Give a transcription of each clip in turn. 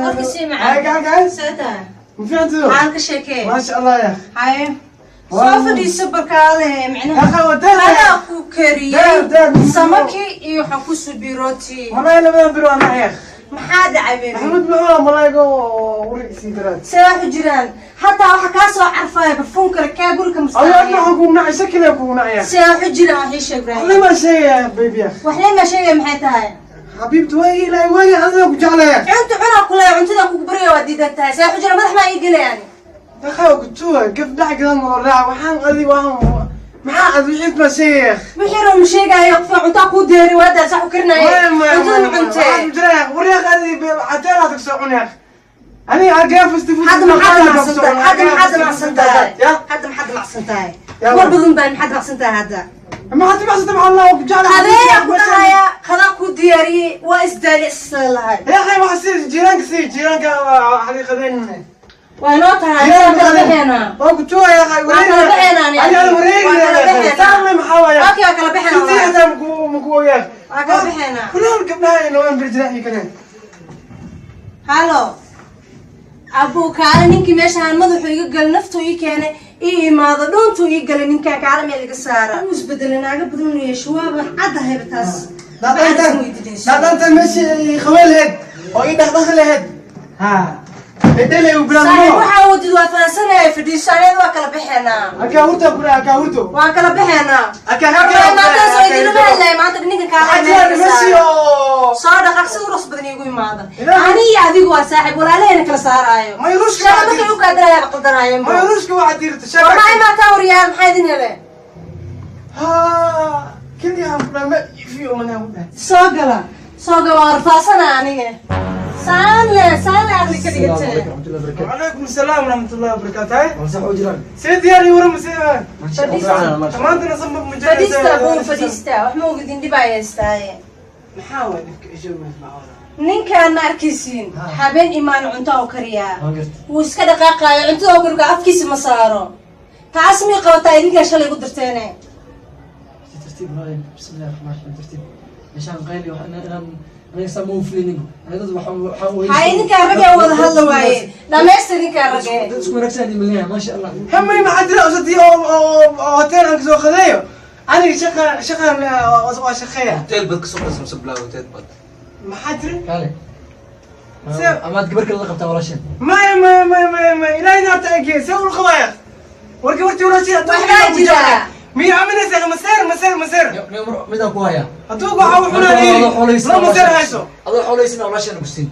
Warkiisii macaan. Soo Ma fiicantido? Maxaan ka sheekee? Maasha Allah ya akhi. Haye, soo fadhiiso barkaale micnaha. Akhi, wadada. Anaa ku kariyey. Daar, daar. Samaki iyo waxaan ku subi rooti. Wallahi labadan bir waa nacay, akhi. Maxaa dhacay, baby? Maxamed muxuu malaygo wareegsiin karaad? See wax u jiraan? Hataa waxa kaa soo carfaya barfuun kale kaa guriga Adiga mustaaya. waxaan kugu nacay, shakila kugu nacay, akhi. See wax u jiraan? Wax ii sheeg, Ibrahim. Wallahi ma sheegaya, baby, akhi. Waxle ma sheegaya? Maxay tahay? Xabiibti, waagi ilaahay waagi adiga ku jeclaya. Cunta cunaa kuleeya, cuntada kugu barya waa diidan tahay. See wax u jiraan? Madax maa ii gelayaan? Dakhaa kutuwa gaf dhac gadan oo raac waxaan adi waxaan maxaa ad wixii ma sheegaya, akhi. Wixii roo ma sheegaayo. Qofa cuntaa kuu diyaari waa daa sax u karinaaye. Cuntada ma cuntee? Wareeq adi cateelaad ka soo cunay, akhi. Aniga agee fasti food. Hadda maxaad damacsan tahay? Hadda maxaad damacsan tahay? Ya. Hadda maxaad damacsan tahay? Ya. War badan baan, maxaad damacsan tahay hadda? Maxaad timacsan tahay? Allah ku jeclay. Qadeeya ku dhahaya, qadaa kuu diyaariyey, waa isdaali lahay. Ya akhi, waxa si jiiraanka, si jiiraanka xaqiiqadeen. Waa inoo tahay, waa kala baxeenaa. Waa ku joogaya, akhi. Waa kala baxeenaa. Ani ana wareeg. Waa kala baxeenaa. Saamay maxaa waaya? Okay, waa kala baxeenaa. Intii hataa maku ogaa. Waa kala baxeenaa. Kulaan gabdhaha inoo ambirjira iyo kale. Halo abuu, kaale ninkii meeshaan madaxu iga galay, naftuu ii keenay, ii imaado, dhuuntuu ii galay ninkaa, kaale meel iga saara. Uu isbedelay, naaga badan uu yeesho, waaba caddahayba taas. Maxaad isweydiinaysaa? Daadanta meeshii qabeen lahayd oo ii dhaqdhaqi lahayd ha bedele u Saaxiib, bilaabmo. Waxaa wadid waa fahansanaya, fadhiiso, aneed waa kala baxeenaa. Akaa hurta kula, akaa hurto. Waa kala baxeenaa. Akaa Maanta soo idinlama hadlaya maanta ninka, kaale meel iga meeshii saara. Oo Soo dhaqaaq, si uras badan iigu imaada. Ilaahay. Ani iyo adigu waa saaxiib, walaalahayna kala saaraayo. Mayruushka Shalay waa markay u kaadanayaa qaldanaayo. Mayruushka waxaa diirta War maxay shabak. maataa waryaal? Maxaa idin hele? Ha kaliya aan kula ma ifiyo mana ku dhahay. Soo gala, soo gala, waa rafaasana aniga, saan le saan le aqli ka dhigate. وعليكم السلام ورحمة الله وبركاته. صح وجيران. سيدي يا ورم سيدي. Fadhiista. Maantana sanbab ma Fadhiista buu, fadhiista, wax ma ogidin, dhib ay haystaaye. Maxaa waay dhibka isha macawada? Ninkaan ma arkaysiin, habeen imaan cunto oo kariyaa. Waan gartay. Wuu iska dhaqaaqaayo, cuntada oo kariyo, afkiisa ma saaro. Taas mii qabataa? Idinkaa shalay ku dirteene. ترتيب رايك، بسم الله الرحمن الرحيم، ترتيب meeshaan qayli wax inaan aniga saa ma uflinin aniga dad waxaan Ha, idinkaa ragee wada hadla waaye, dhamaysta idinkaa ragee. Dad isku wanaagsan idin leeyahay, maasha Allah. همي ما حد لا أصدي أو أو هوتيل أنك سو خذيه أنا شقة شقة شقية. Hotel baad kasoo qadaysa mise bilaa hotel baad? ما حد kaale, amaad gabar kale la qabtaa walaasheen? ما ما ما ما ما إلى إذا تأكل سووا الخوايا ورك ورتي ولا شيء. Waxbaa jira. مي عملنا سير مسير مسير مسير. Midaan ku hayaa. هتوقع وحنا ليه لا مسير هايسو. Adoo xoolaysina walaasheen ku siin,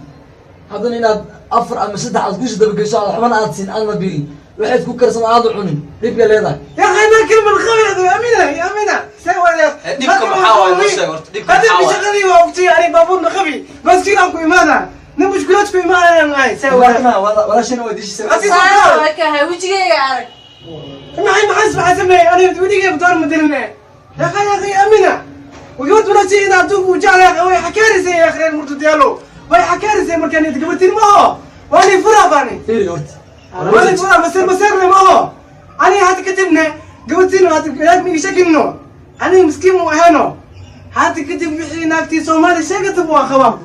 haddana inaad afar ama saddex aad kusii dabageyso, aad waxbana aad siin, aadna biilin, waxayd ku karsan aad u cunin, dhibka leedahay. يا أخي ما كلمة الخويا أمينة يا أمينة سوى يا Dhibka maxaa waaye? Noo sheeg horta, dhibka هذا maxaa waaye? بشغلي وقتي يعني بابور نخبي بس كذا أكو إمادة نمشكلات في إمادة هاي سوى. Walaasheen waa dishiisa. أسيس. Saan waa kahay, wejigayga arag. ما حس ما حسب انا ودي بدار مديرنا يا اخي يا اخي امينه وقلت ولا شيء اذا توك وجعل يا اخي حكاري يا اخي المرتو ديالو وهي حكاري مركان يتقبلتين ما هو واني فرا فاني fiiri horta. واني فرا مسير مسير ما هو انا هات كتبنا قبلتين هات مي شكلنا انا مسكين وهانو هات كتب وحي ناكتي سومالي شيء كتب وخواب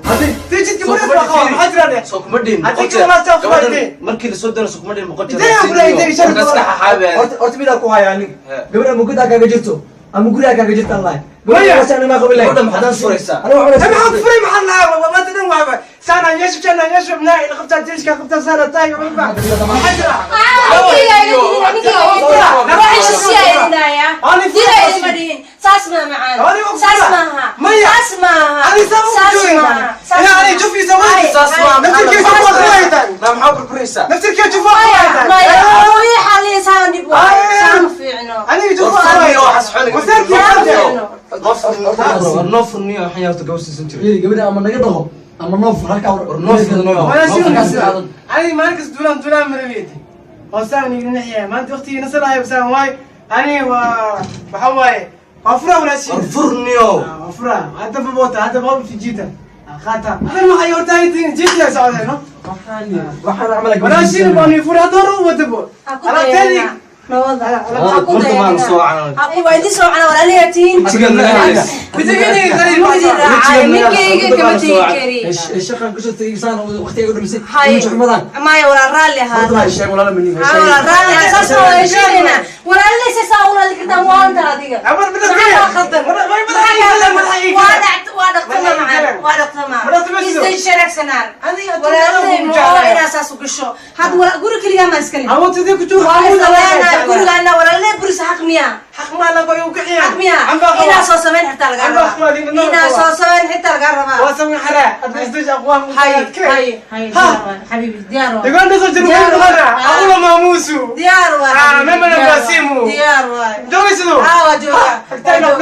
تيجي تقول وخواب حجر. Soo kuma dhihin Haddii 100 jeer. kale waa soo Gabadhan furaydee. markii lasoo doono soo kuma dhihin 100 jeer. Idee yaa furaydee, shan Markaas ka xaxaabaya. Horta midaan ku hayaa aniga, He. gabadha mugada kaaga jirto ama gurigaa kaaga jirta allah. Maya. Gabadha ma qabin lahayn. Gabadha maxaad ku furaysaa? Aniga waxaan أنا حط فري محل ما تدري وين سنة يشرب سنة يشرب ناي قبتها جيش قبتها سنة تاي حجرة. Saas maa macaan, saas maaha, saas maaha. أنا سوي أنا أنا شوف سويت. Saas waa نفسك شوف واحد. Ma maxaa burburaysaa? نفسك شوف Maya. واحد. Maya, hooyo xaliya, saan dhib waayo, saan ma fiicno. أنا شوف War furniyo, واحد. waxaas xooliga. وسيرك. Noo furniyo, war noo furniyo, waxaan yaabta gabar siisan jiray. Fiiri, gabadha ama naga dhaqo ama noo fur halkaa. War noo furniyo. ولا شيء. Halkaa sida aadan. أنا ما نكس دولان دولان مربيتي وساني نحيا ما أنت أختي نصر هاي وسان واي أنا و وحواي وفرا ولا شيء. War furniyo. وفرا هذا ببوتا هذا بابا في جيتا خاطا أنا ما حيورتاي جيت يا سعودي waxaan camal ولا شيء باني فرا دور وتبو Ha ku أنا تاني. dayana. Nabada. Walaal, Ha ku horta maan dayacina. soo wacanaa. Waa idin soo wacana, walaalayaa tihiin. Wejigan naga helays. Muu idin raacay, ninkayga kama tegi kari. Shaqan kusoo tegay saan waqtiga u dhumisay. Hay. Xumadan. Maya, walaal, raalli ahaada. Horta ha sheeg walaal maniga. Haa, walaal, raalli ahaada. Saas waa heshiinayna. Walaalay saa ula kartaa maanta adiga. Amar Maxaa kaa khaldan? Maxaa kaa khaldan? Waa dhaqtama macaan, waa dhaqtama. Isday sharagsanaan. Walaalay ma oo inaa saas u gasho. Hadda guri keligaa ma iska leh. Awoodtidii ku jooga. Waa isleenahay gurigaana, walaalay buris xaq miyaa? Xaq maa lagu ayuu kaxiyaa. Xaq miyaa? Inaa soo samayn xitaa lagaa Amba rabaa. aqwaali, inaa Inaa qabaa. soo samayn xitaa lagaa rabaa. Waa sawir xaraa hadda isdaj aqwaam. Hay hay hay, diyaar waay xabiibi, diyaar waay. Uganda soo jiro hana aqula maamuusu. Diyaar waay Ah, xabiibi, memana diyaar waay. Basimu. Diyaar waay. Joogaysido. Haa, waa joogaa. Agtayna Waa